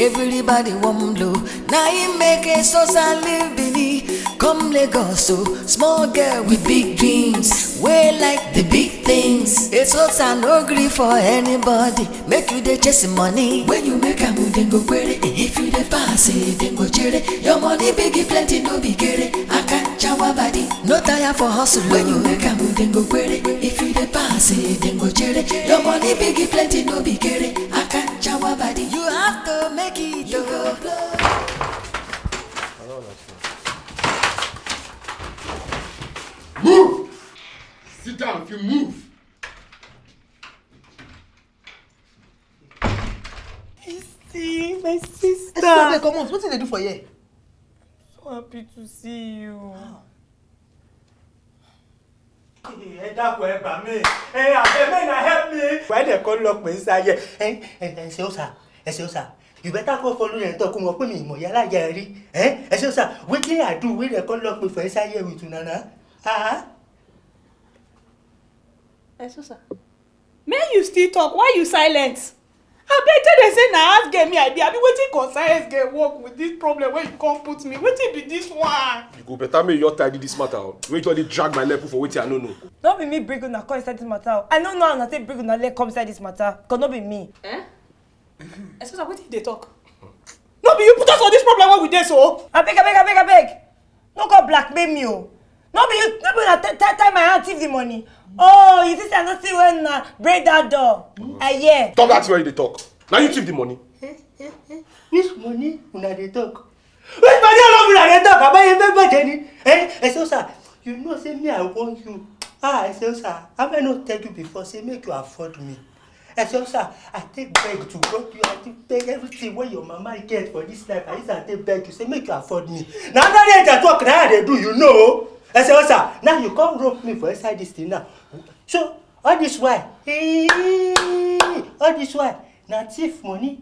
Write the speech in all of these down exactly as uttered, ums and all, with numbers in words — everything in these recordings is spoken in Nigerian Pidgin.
Everybody wan blow. Na im make Esosa leave Benin come Lagos o. Small girl with big dreams, wey like the big things. Esosa no gree for anybody. Make you dey chase money. When you make am, dem go query. If you dey pass, eh, dem go jere. Your money big, e plenty, no be kere. Akanchawa body, no tire for hustle. When you make am, dem go query. If you dey pass, eh, dem go jere. Your money big, e plenty, no be kere. Akanchawa body, you have to make it. You go blow. Move! Sit down, if you move. See, my sister. Sister, come on. What did they do for you? So happy to see you. Ẹ dákun, ẹ gbà mí. Ẹ abeg, make una help me. Why they come lock me inside here? Ẹ ẹ ẹ ṣe o sir, ẹ ṣe o sir. You better go follow them talk. Mo pé mi ìmọ̀ yàrá yẹn rí. Ẹ ẹ ṣe o sir. Wetin I do wey they come lock me for inside here with una na? Ah. Ẹ ṣe o sir. Make you still talk, why you silent? Abeg tell dem say na house girl me I be, abi wetin concern house girl work with this problem wey you come put me? Wetin be this one? You go better make you tidy this matter o. Wey you just dey drag my leg put for wetin I no know. No be me bring una come inside this matter o. I no know how una take bring una leg come inside this matter, cause no be me. Eh? Esosa, wetin you dey talk? No be you put us for this problem wey we dey so? Abeg, abeg, abeg, abeg. No go blackmail me o. No be you, no be una tie tie my hand thief the money. Oh, you think say I no see when una break that door? I hear. Talk that way you dey talk. Na you thief the money. Which money una dey talk? Which money all of una dey talk? Abaye fẹ́ bàjẹ́ ni. Eh, Esosa, you know say me I want you. Ah, Esosa, have I not tell you before say make you afford me? I say, sir, I take beg to work you, I take beg everything wey your mama get for this life. I use am take beg you, say make you afford me. Na under there dey talk, na I dey do, you know. I say, sir, now you come rope me for inside this thing now. So all this while, hey, all this while, na thief money,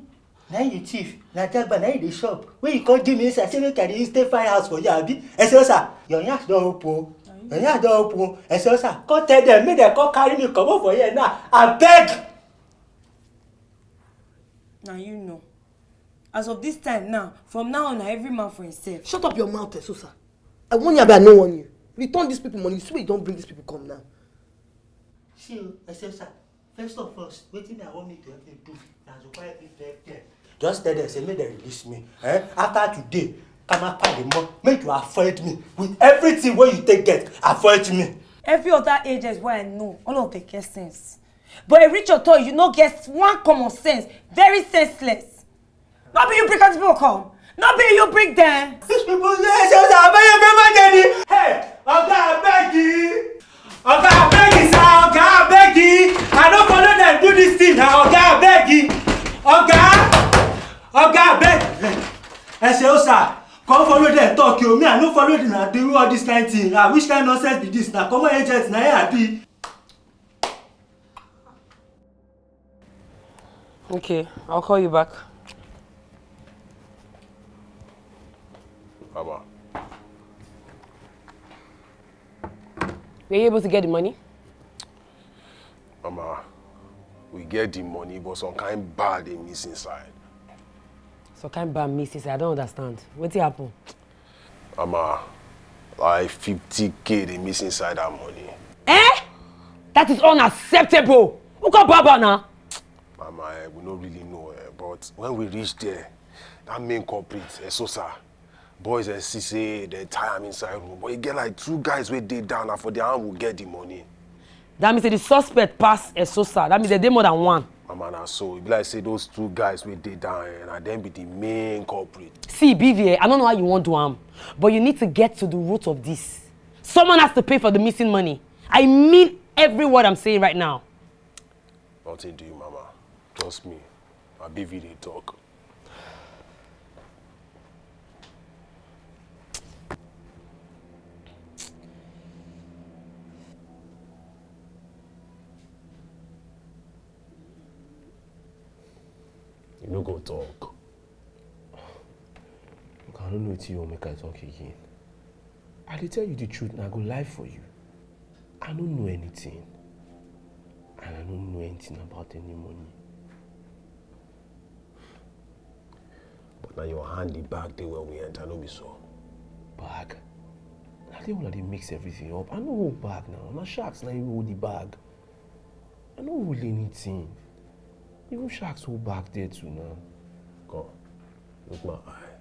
na you thief, na jagba, na you dey shop. Wey you come give me inside, say make I dey use take find house for you, abi? I say, sir, your yansh don open o. Your yansh don open o. I say, sir, come tell them, make them come carry me comot for here now. Abeg. Na you know. As of this time now, from now on, na every man for himself. Shut up your mouth, Esosa. I warn you, abi I no warn you. Return these people money. You see where you don bring these people come now. See o, Esosa, first of all, wetin I want me to help you do na to quietly beg them. Just tell them say make dem release me. Eh? After today, Kamapa dey more. Make you afford me with everything wey you take get. Afford me. Every other agent wey I know, all of them get sense. But e reach your turn, you no get one common sense. Very senseless. No be you bring those people come. No be you bring them. These people, yes, yes, I beg you, my daddy. Hey, Oga, I beg you. Oga, I beg you, sir. Oga, I beg you. I don't follow them do this thing. Now, Oga, I beg you. Oga, Oga, I beg. I say, oh, sir, come follow them talk you. Me, I no follow them do all this kind thing. Ah, which kind nonsense be this? Now, come on, agent. Now, here I be. Okay, I'll call you back. Mama. Were you able to get the money? Mama, we get the money, but some kind bad dey miss inside. Some kind bad miss inside? I don't understand. Wetin happen? Mama, like fifty K dey miss inside that money. Eh? That is unacceptable. Who come baba now? Mama, eh, we no really know, eh, but when we reach there, that main culprit, eh, Sosa, boys, eh, see say they tie am inside room. But e get like two guys wey dey down, na for their hand we get the money. That means say the suspect pass Esosa. That means there dey more than one. Mama, na so. E be like say those two guys wey dey down, eh, na dem be the main culprit. See, B V A, I don't know how you wan do am, but you need to get to the root of this. Someone has to pay for the missing money. I mean every word I'm saying right now. Nothing do you, Mama. Trust me. Na B V A dey talk. You no go talk. Look, I don't know wetin you wan make I talk again. I dey tell you the truth, na I go lie for you. I no know anything. And I no know anything about any money. Na your hand the bag dey when we enter, no be so? Bag? Na dey una dey mix everything up. I no hold bag now. Na sharks na im hold the bag. I no hold anything. Even sharks hold bag there too now. Come, look my eye.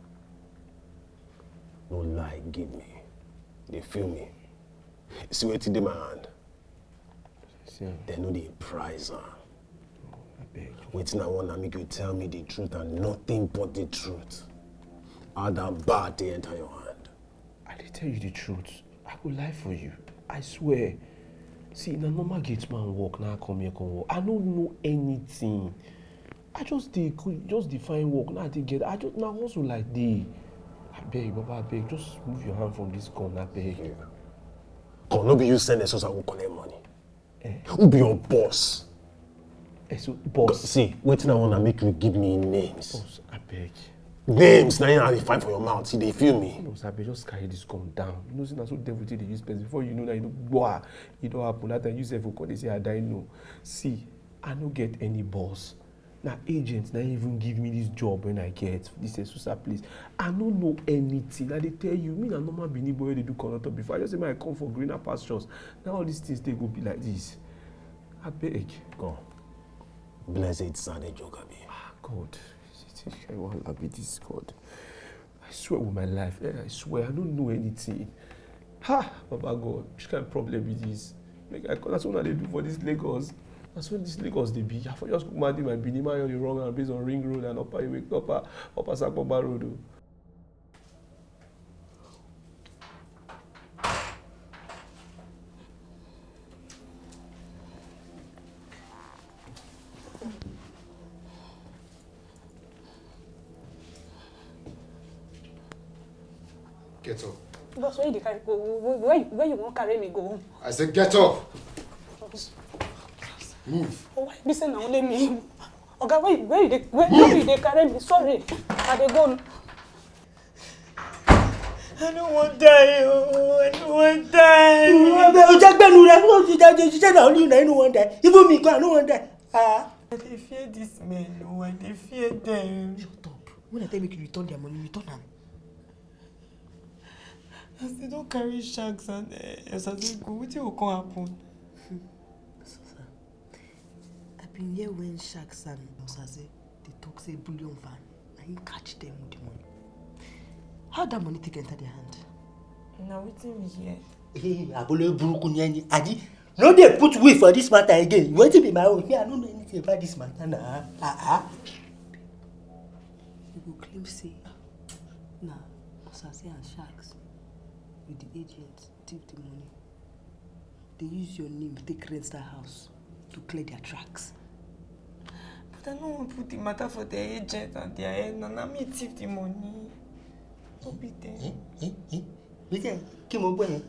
No lie give me. Dey feel me. See wetin dey my hand? See am. Dem no dey price am. Abeg. Wetin I want na make you tell me the truth and nothing but the truth. How that bag dey enter your hand? I dey tell you the truth. I go lie for you. I swear. See, na normal gate man work na I come here come work. I no know anything. I just dey go, just dey find work. Now I dey get, I just, na hustle I dey. Abeg, Baba, abeg, just move your hand from this gun, abeg. Come, no be you send Esosa go collect money. Eh? Who be your boss? Eh, so, boss. See, wetin I want na make you give me names. Boss, abeg. Names, na im I dey find for your mouth, you dey feel me? Boss, abeg, just carry this gun down. You know say na so devil take dey use person. Before you know, na you know, gbua, e don happen. That time you sef go come dey say, "I die, no." See, I no get any boss. Na agent na even give me this job when I get this Esusa place. I no know anything. I dey tell you, me na normal Benin boy wey dey do conductor before. I just say make I come for greener pastures. Now all these things dey go be like this. Abeg. Come. Blessed Sunday joke, abi? Ah, God. Which kind wahala be this, God? I swear with my life, eh, I swear, I don't know anything. Ha! Baba God, which kind of problem be this? Make I call, that's what I dey do for this Lagos. That's what this Lagos dey be. I for just go mad in my Benin, my on the wrong and based on Ring Road and Upper Iwe, Upper, Upper Sakpomba Road. Oh. Get up. Boss, where you dey carry go? Where, where, where you wan carry me go? I said get up. Boss. Move. Oh, why be say na only me? Oga, where, where you dey, where, where you dey carry me? Sorry, I dey go. I no wan die, oh, I no wan die. Ojagbenu, na no, you just, you just, na only you, na you no wan die. Even me, go, I no wan die. Ah. I dey fear this man, oh, I dey fear them. Shut up. When I tell you make you return their money, return am. As they don carry sharks and, eh, Osaze go, wetin go come happen? Esusa, I been hear when sharks and Osaze dey talk say bullion van, na him catch them with the money. How that money take enter their hand? Na wetin we hear. Hey, abole buruku ni ẹni. Adi, no dey put we for this matter again. Wetin be my own? Me, I no know anything about this matter na. Ah, ah. You go claim say na Osaze and sharks with the agent thief the money. They use your name take rent that house to clear their tracks. But I no wan put the matter for their agent and their head. Na, na me thief the money. No be them. Eh, eh, eh. Wetin? Kí mo gbọ́ yẹn?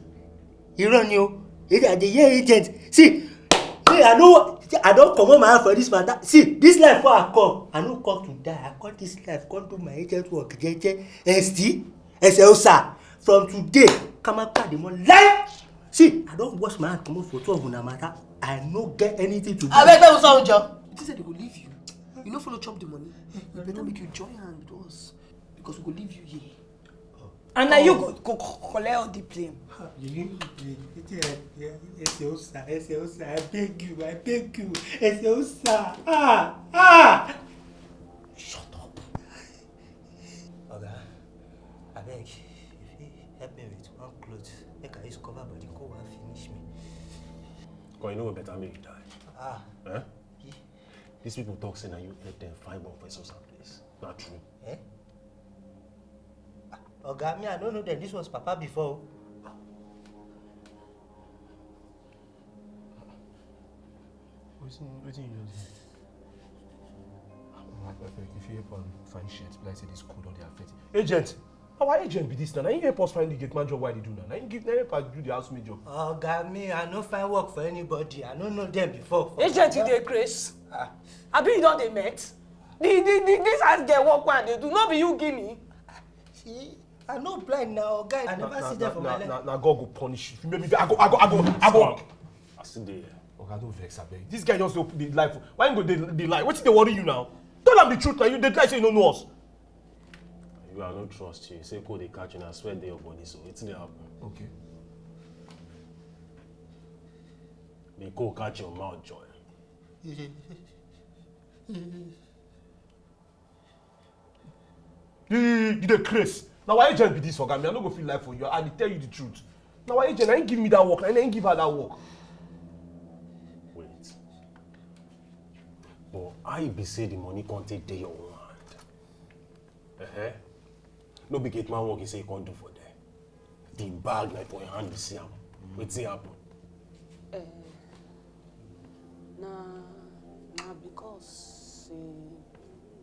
Irọ́ ni o. Agent, I dey hear agent. See, me, I no, I don comot my hand for this matter. See, this life wey I come, I no come to die. I come this life, come do my agent work jeje. Esti, Esusa, from today, Kamaka dey more life. See, I don wash my hand comot for two of una matter. I no get anything to do. Abeg, make we sound jọ. You think say they go leave you? You no follow chop the money. You better make you join hand with us because we go leave you here. And na you go, go, go collect all the blame. Esusa, Esusa, I beg you, I beg you, Esusa. Ah, ah. Shut up. Oga, abeg, you fit help me with one cloth. Make I use cover body, cold wan finish me. Come, you know what better make you die. Ah. Eh? These people talk say na you help them find work for Esusa place. Na true? Eh? Oga, me, I no know them. This was Papa before. Wetin, wetin you just do? Abeg, if you help am find shirt, like say this cold don dey affect him. Agent! Our agent be this now. Na him help us find the gate man job wey I dey do now. Na him give, na him help us do the housemaid job. Oga, me, I no find work for anybody. I no know them before. Agent, you dey craze? Ah. Abi you don dey met? The, the, the, this house girl work wey I dey do, no be you give me? See, I no blind now, guy. I never see them for my life. Na, na God go punish you. If you make me, I go, I go, I go, I go. I still dey here. Oga, don't vex, abeg. This guy just dey open the lie for. Why you go dey, dey lie? Wetin dey worry you now? Tell am the truth now. You dey lie say you no know us. You, I no trust you. Say cold dey catch you, na sweat dey your body, so wetin dey happen? Okay. May cold catch your mouth, Joy. You, you, you dey craze. Na why agent be this, oga? Me, I no go fit lie for you. I dey tell you the truth. Na why agent, na him give me that work, na him give her that work. Wait. But how e be say the money come take dey your own hand? Uh-huh. No be gate man work you say you come do for there. The bag na for your hand, you see am. Wetin happen? Eh, na na because say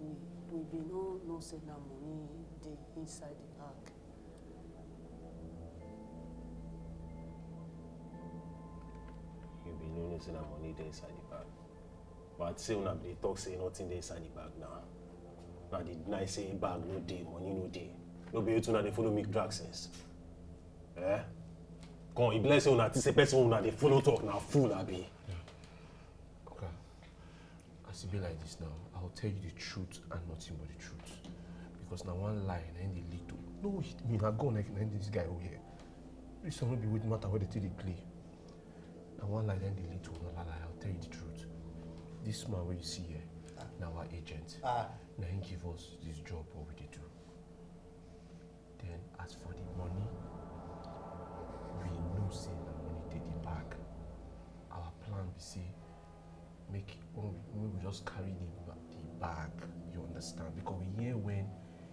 we we bin no know say na money dey inside the bag. You bin no know say na money dey inside the bag. But I say una bin dey talk say nothing dey inside the bag now. Una dey deny say bag no dey, money no dey. No be you two una dey follow me drag sense. Eh? Come, e be like say una think say person una dey follow talk na fool, abi? Okay. As e be like this now, I will tell you the truth and nothing but the truth. Because na one lie na him dey lead to. No, me, na gun na him this guy hold here. This one no be wetin matter wey dey take dey play. Na one lie na him dey lead to another lie. I will tell you the truth. This man wey you see here, na our agent. Ah, Na him give us this job wey we dey do. Then as for the money, we know say na money dey the bag. Our plan be say make when we, when we just carry the, ba- the bag, you understand? Because we hear when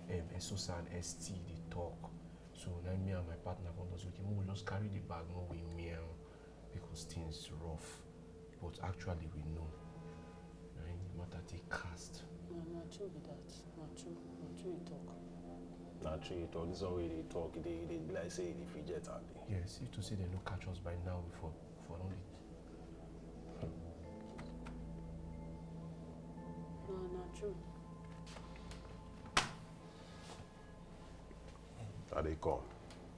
um, Esosa and S T dey talk. So then me and my partner come talk say, okay, we just carry the bag, no we meow, because things rough. But actually we know. Na him the matter take cast. Na na true be that. Na true. Na true you talk. Na true you talk. This one wey you dey talk, e dey e dey be like say you dey fidget, abi? Yes, if to say they no catch us by now before, for no dey. Na na true. I dey come.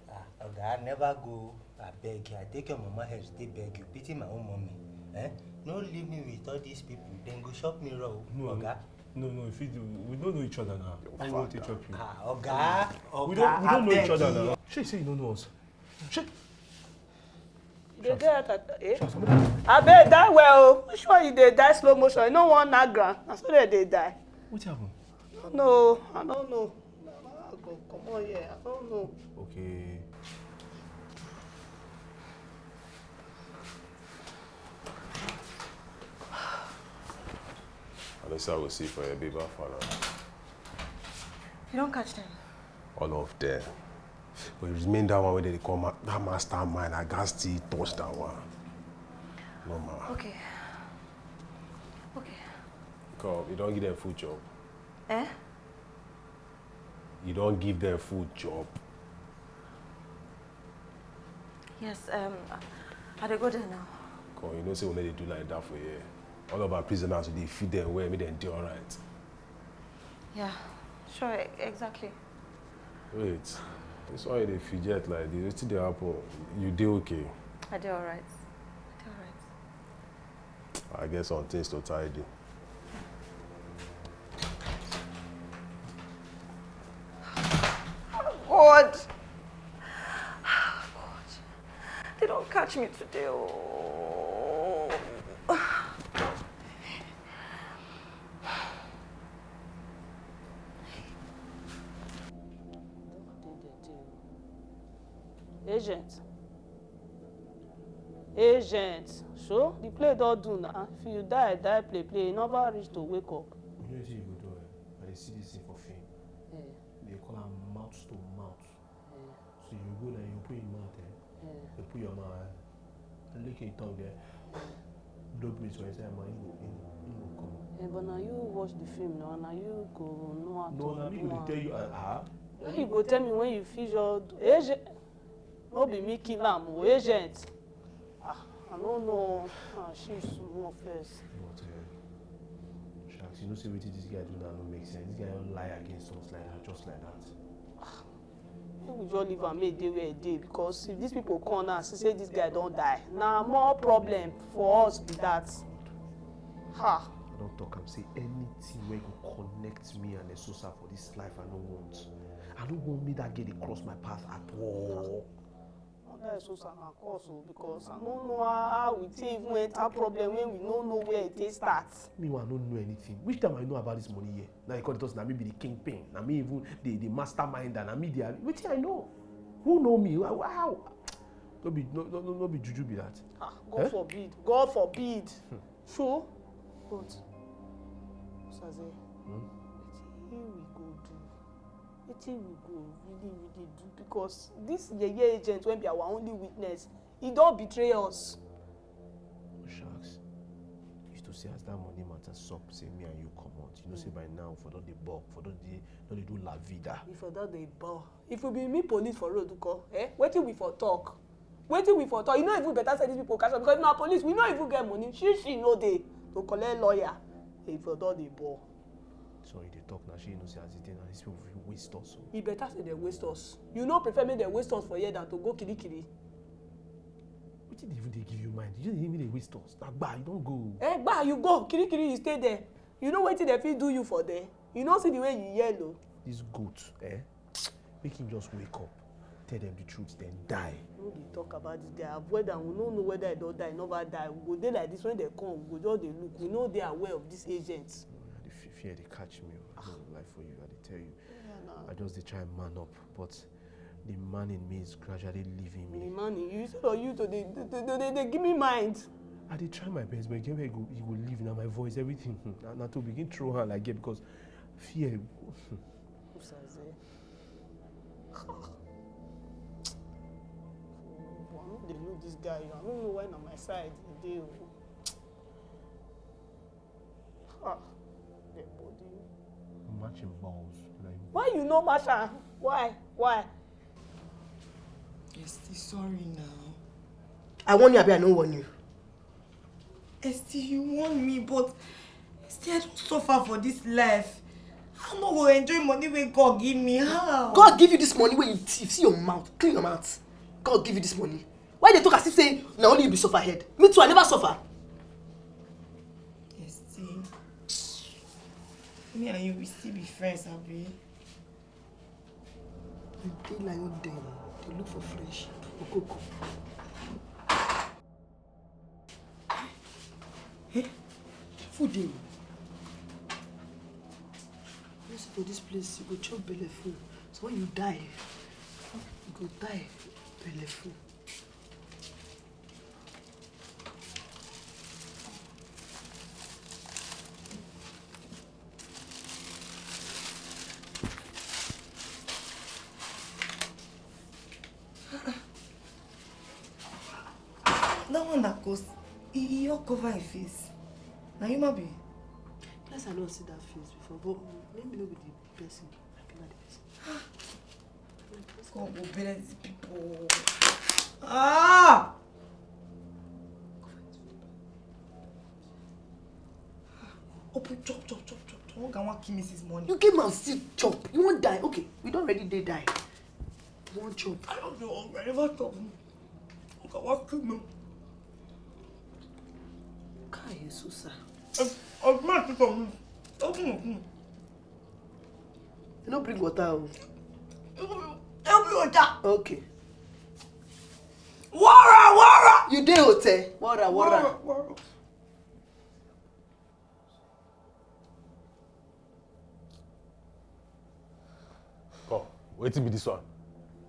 Ah, oga, I never go. Abeg, I take your mama head, dey beg you, pity my own mommy. Eh? No leave me with all these people, dem go chop me raw. No, Oga. No, no, if you do, we don't know each other now. Your I want to father. Chop you. Ah, oga, oga, We don't, we don't know each abeg other you. Now. She say you don't know us. She. You dey die at eh? Abeg die well o. Which one you dey die slow motion? You no wan knack ground. Na so dem dey die. What happened? No, I don't know. I go comot here. I don't know. Okay. I know say I go see for your baby, how far now? You don't catch them. All of them. But it remain that one wey dem dey call ma- that mastermind. I gats still touch that one. No man. Okay. Okay. Come, you don give them food chop. Eh? You don give them food chop. Yes, um, I dey go there now. Come, you know say we no dey do like that for here. All of our prisoners, we dey feed them well, make them dey alright. Yeah, sure, e- exactly. Wait, this one you dey fidget like this. Wetin dey happen? You dey okay? I dey alright. I dey alright. I get some things to tidy. God! God! They don't catch me today. Oh. Agent. Agent. So the play don do now. If you die, die play play. You never reach to wake up. You know what you go do? Eh? I dey see this thing for film. Eh, They call am mouth to mouth. eh, So you go there, you put your mouth, eh? eh. You put your mouth, eh? And lick your tongue there. Blow breeze for inside, man. You go, you go, you go come. Eh, but now you watch the film now. Now you go know how No, to na me do go am. dey tell you, ah, ah. When you go tell me when you finish your agent, no be me kill am o, agent. Ah, I no know. Ah, she small first. But uh, Sharks, you know say wetin this guy do now no make sense. This guy don lie against us like that, just like that. Make we just leave am make e dey where e dey, because if these people come now see say this guy don die, na more problem for us be that. Ha! I don talk am say anything wey go connect me and Esosa for this life I no want. I no want me that girl dey cross my path at all. That is so sad, na cause o, because I no know how we take even enter problem when we no know where e take start. Me, I no know anything. Which time I know about this money here? Now you call it us, na me be the kingpin. Na me even the, the mastermind, and na me the, wetin I know? Who know me? How? How? No be, no, no, no, no be juju be that. Ah, God Eh? forbid. God forbid. Hmm. So, but, Saze, Hmm? wetin we go do? Wetin we go really, really do? Because this yeye agent wey be our only witness, he don betray us. Sharks, you to see as that money matter sup, say me and you comot. You know, say by now, for don dey buck, for don dey, don dey do la vida. If for don dey ball, if we be meet police for road, nko, eh? Wetin we for talk? Wetin we for talk? E no even better say these people catch us, because if na police, we no even get money. She, she no dey to collect lawyer. If for don dey ball. So you dey talk now, she no see as e dey now. These people fit waste us. So. E better say they waste us. You no prefer make they waste us for here than to go kirikiri. Wetin dey even dey give you mind? You dey even dey waste us. Na gba, you don go. Eh, gba, you go. Kirikiri, you stay there. You know wetin they fit do you for there? You no see the way you yellow. This goat, eh? Make him just wake up, tell them the truth, then die. No dey talk about this guy. Avoid am. We no know whether he don die, never die. We go dey like this when they come. We go just dey look. We no dey aware of this agent. No, na the fe-, fear dey catch me o. I no go lie for you. I dey tell you. Yeah, na. I just dey try man up, but the man in me is gradually leaving me. The man in you, instead of you to dey, dey, dey, dey, dey give me mind. I dey try my best, but e get where e go, e go leave. Na my voice, everything. Na, na to begin throw hand like girl because fear. Usaze. I no dey look this guy. I no know why na my side he dey o. Ah, dead body. Matching balls. Like, why you no match am? Why? Why? Esty, sorry now. I warn you, abi I no warn you? Esty, you warn me, but Esty, I don suffer for this life. I no go enjoy money wey God give me. How? God give you this money wey you thief. See your mouth. Clean your mouth. God give you this money. Why you dey talk as if say na only you be suffer head? Me too, I never suffer. Esty, me and you, we still be friends, abi? You dey lion den, dey look for friendship. Okoko. Eh? Food dey. You see for this place, you go chop belle full. So when you die, you go die belle full. That one that goes, he, he all cover his face. Na human being. Yes, I don't see that face before, but maybe no be the person. Maybe not the person. God go bless the people. Ah! Open, chop, chop, chop, chop, chop. One guy wan kill me since morning. You came and still chop. You wan die. Okay, we don already dey die. You wan chop. I don't know. I never chop. One guy wan kill me. Kai, Yesusa. Open, open, open. You no bring water o. Help me water. Okay. Water, water. You dey hotel. Water, water. Water, water. Come, wetin be this one?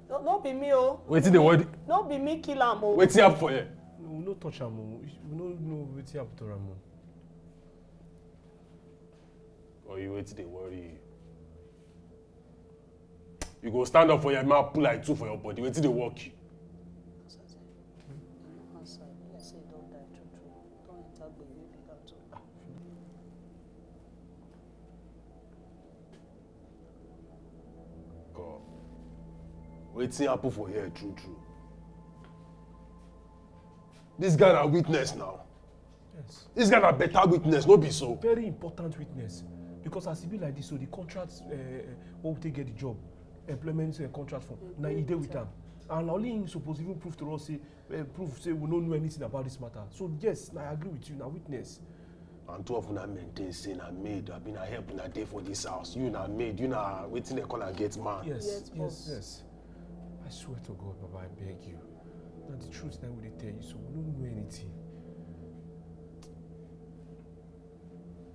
No, no be me o. Wetin dey worry? No be me kill am o. Wetin happen for here? No, we no touch am o. We no know wetin happen to am o. Or you, wetin dey worry you? You go stand up for your mouth, pull like two for your body. Wetin dey work you? God. Wetin happen for here, true, true? This guy na witness now. Yes. This guy na better witness, no be so? Very important witness. Because as e be like this, so the contract, uh, what we take get the job, employment, uh, contract form, na e dey with am. And only him suppose even prove to us say, uh, prove say we no know anything about this matter. So yes, I agree with you, na witness. And two of una maintain say na maid, abi na help una dey for this house. You na maid, you na wetin dem call am, gate man. Yes, yes, yes. I swear to God, Baba, I beg you. Na the truth na we dey tell you, so we no know anything.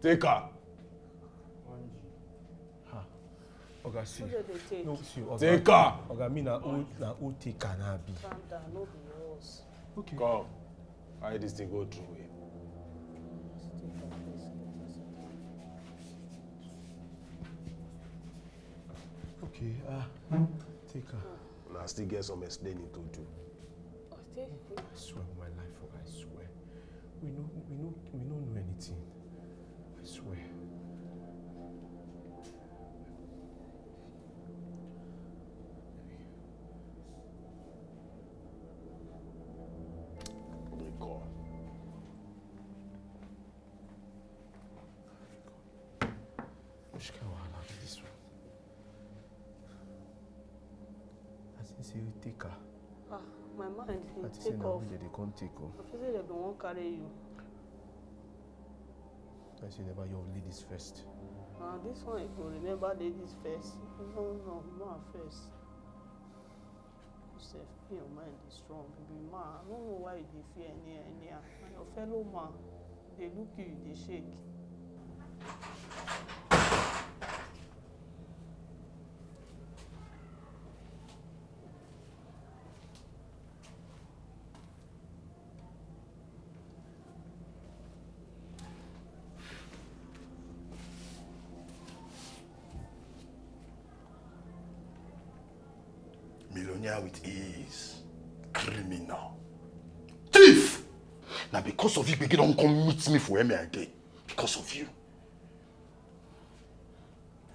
Take her. Ha. Oga, see. Who dey take? No, see, Oga. Take her. Oga, me na old, na old taker na be. Calm down, no be yours. Okay. Come. Why this thing go through here? Okay, ah, take her. Una still get some explaining to do. Okay. I swear on my life, I swear. We no, we no, we no know anything. I swear. They call. Which kind of wahala be this one? I think say you take her. Ah, my mind dey take off. I think say na who dey come take o. I feel say dem bin wan carry you. I say never your ladies first. Ah, this one you go remember ladies first. No, no, man first. Yourself, your mind is strong. You be man. I don't know why you dey fear any anyhow. Na your fellow man. Dey look you, you dey shake. Millionaire with ease. Criminal. Thief! Now because of you, begin don't come meet me for M I D. Because of you.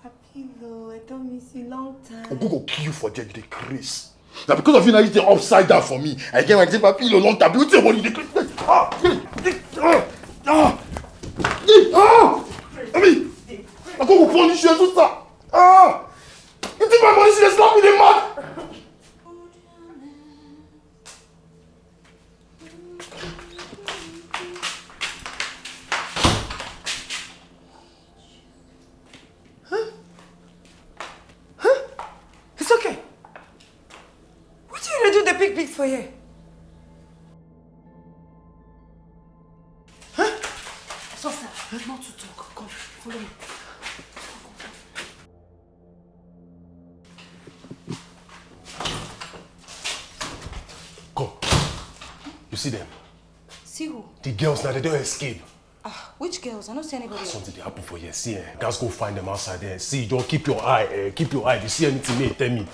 Papilo, I don't miss you long time. Ogo go kill you for there, you dey craze. Now because of you, now you dey upside down for me. I get my thing, Papilo, long time. You tell what you dey craze. Ah, ah, ah, ah, ah. I mean, I go punish you, sister. Ah! You think my money should slap me the mad? Huh? Huh? It's okay. What do you do the big big for here? Huh? So, sir, not to talk. Come, follow me. Come. You see them? See who? The girls now, they don't escape. Ah, which girls? I don't see anybody. Something they happen for here. See, eh? Guys, go find them outside there. See, don't keep your eye. Eh? Keep your eye. If you see anything, may tell me.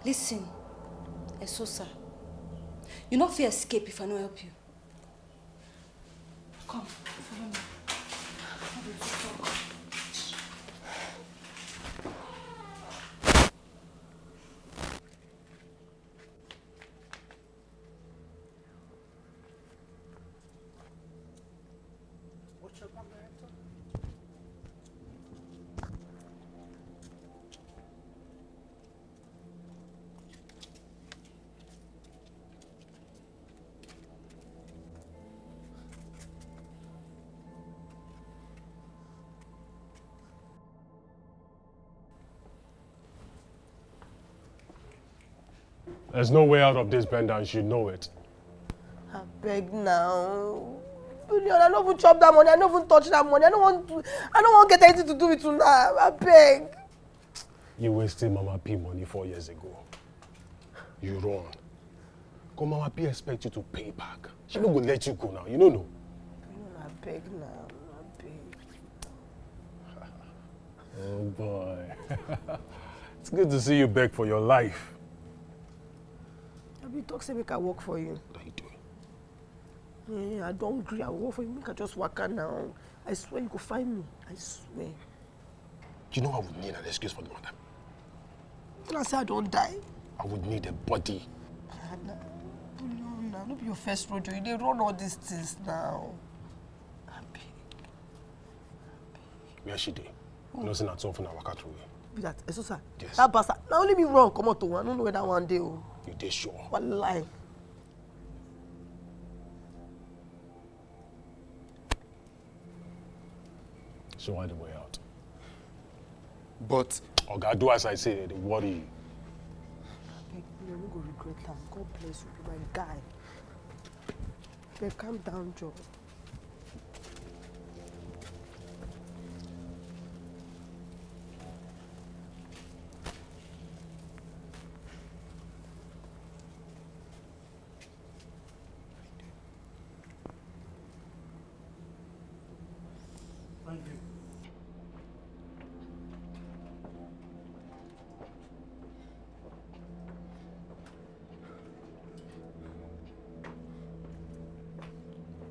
Listen, Esosa, you no fit escape if I no help you. Come, follow me. There's no way out of this, Brenda, and she know it. I beg now. Billion, I no even chop that money. I no even touch that money. I no want to, I no want get anything to do with you now. I beg. You wasted Mama P money four years ago. You run. Come, Mama P expect you to pay back. She no go let you go now. You no know. I beg now. I beg. Oh boy. It's good to see you beg for your life. I be talk say make I work for you. How you doing? Yeah, I don't agree. I work for you. Make I just work out now. I swear you go find me. I swear. You know I would need an excuse for the matter. Tell her say I don't die. I would need a body. No, no, No be your first rodeo. You dey run all these things now. Where she dey? You know say na two of una waka through here. Be that, Esosa. Yes. That bastard. Na only me run comot o. I no know where that one dey o. You dey sure? Wallahi. So why the way out? But Oga, do as I say, they worry you. Abeg, you no go regret am. God bless you, my guy. Abeg, calm down, Joe.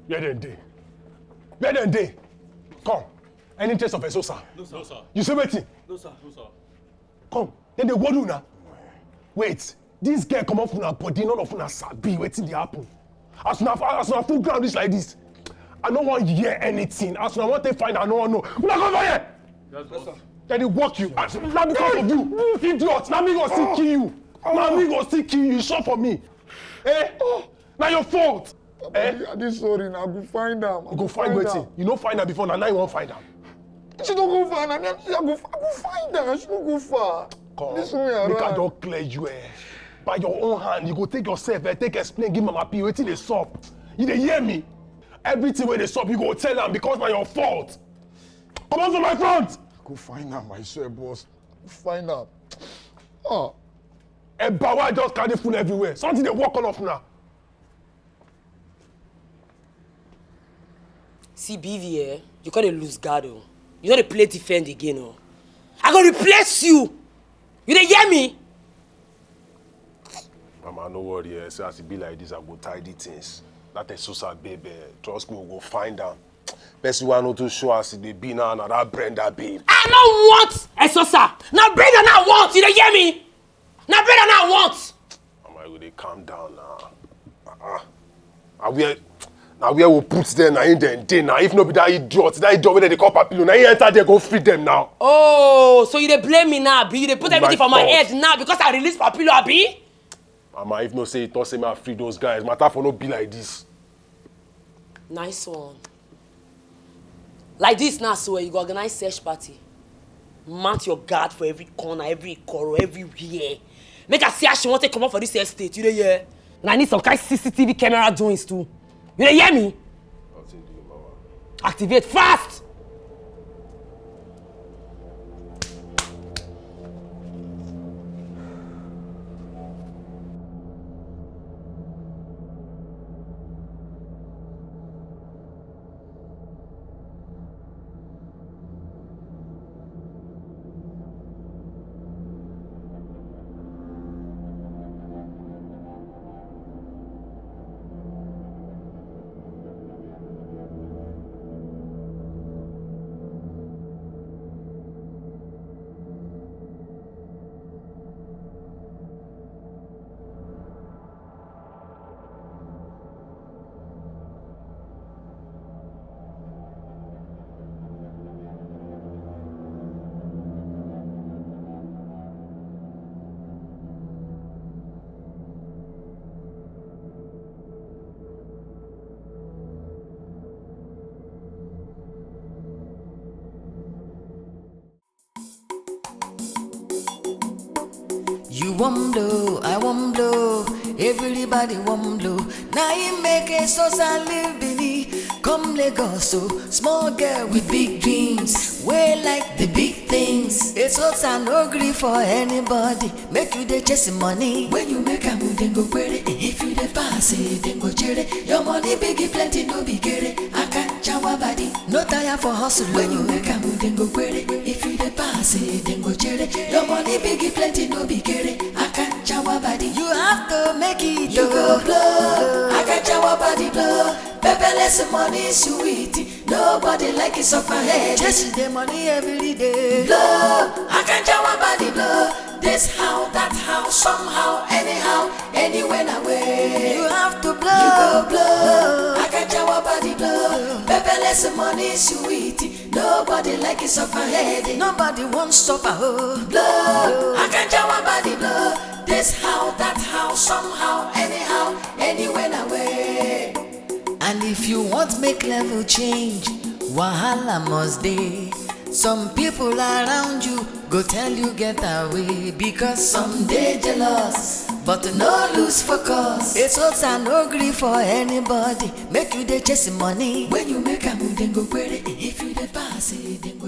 Where dem dey? Where dem dey? Come. Any trace of Esosa? No, sir. No, sir. You say wetin? No, sir. No, sir. Come. Dem dey worry una. Wait. This girl comot for una body, none of una sabi wetin dey happen. As una as una full ground reach like this, I no wan hear anything. As una wan take find, I no wan know. Una come for here. Yes, boss. Dem dey work you. As na because of you, idiot. Na me go still kill you. Na me go still kill you. You sure for me? Eh? Na your fault. Eh? Papa, I dey sorry. Na go find am. I go find wetin? You no find am before, na now you wan find am. She no go far. Na me, I go, I go find am. She no go far. Come. This way around. Make I don clear you, eh. By your own hand, you go take yourself, eh, take explain, give Mama P wetin dey sup. You dey hear me? Everything wey dey sup, you go tell am because na your fault. Comot for my front. Go find am, I swear, boss. Go find am. Ah. Eba wey I just carry full everywhere. Something dey work all of una. See, B V, eh, you can't lose guard, oh. You don't play defend again, oh. I go replace you. You dey hear me? Mama, no worry, eh. See, as e be like this, I go tidy things. That Esosa babe, eh, trust me, we go find am. Person wey I no too sure as e dey be now, na that Brenda babe. I no want Esosa. Na Brenda na I want. You dey hear me? Na Brenda na I want. Mama, you go dey calm down now. Uh-uh. Na where, na where we put them, na him dem dey now. If no be that idiot, that idiot wey dem dey call Papilo, na him enter there go free them now. Oh, so you dey blame me now, abi? You dey put everything for my head now because I release Papilo, abi? Mama, if no say you talk say me I free those guys, matter for no be like this. Nice one. Like this now, so you go organize search party. Mount your guard for every corner, every corner, everywhere. Make I see how she want to come up for this estate, you dey hear? And I need some kind C C T V camera doings too. You dey hear me? Nothing do you, Mama. Activate fast! You wan blow, I wan blow, everybody wan blow. Na im make Esosa leave Benin, come Lagos o. Small girl with big dreams, wey like the big things. Esosa no gree for anybody, make you dey chase money. When you make am, dem go query. If you dey pass, eh, dem go jere. Your money big, e plenty, no be kere. Akanchawa body, no tire for hustle. When you make am, dem go query. If you dey pass, eh, dem go jere. Your money big, e plenty, no be kere. Akanchawa body, you have to make it. You go blow. Akanchawa body blow. Pepperless money sweet. Nobody like it suffer head. Chasing the money every day. Blow. Akanchawa body blow. This how, that how, somehow, anyhow, anywhere na way. You have to blow. Blow, Akanjawa body blow. Pepperless money sweet. Nobody like it suffer head. Nobody wants suffer. Oh. Blow, Akanjawa body blow. This how, that how, somehow, anyhow, anywhere na way. And if you want make level change, wahala must dey. Some people around you go tell you get away because some dey jealous, but no lose focus. It's hopes and no gree for anybody. Make you dey chase money. When you make am, dem go query. If you dey pass, dem